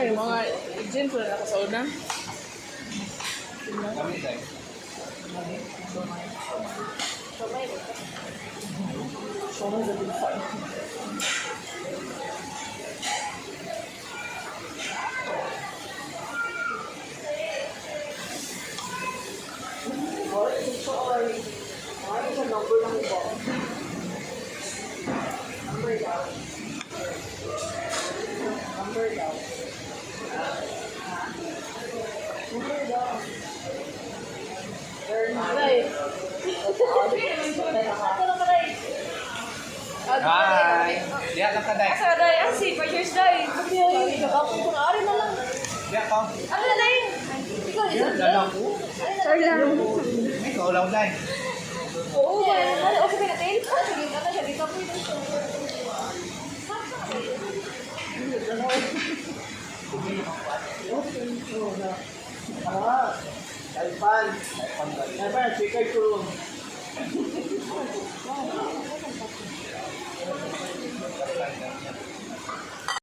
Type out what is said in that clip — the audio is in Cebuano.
Ay, mga gym po na ako sa una. Kami tayo. Siomay sa bilfay. Number daw. Number daw. Number daw. Aray. Ito lang kaday. Hi! Diya lang ka, Day. Asa kaday? Ah, si Pachers day. Kakapon ko na, ari na lang. Diya ka. Ano na day? Ikaw, isa. Dala ko. Sorry lang. Ikaw lang, Day. Oo, ano, okay ka na tail? Ah, sige, ano siya, dito po yun. Ah, Taipan. Taipan, chicken ko.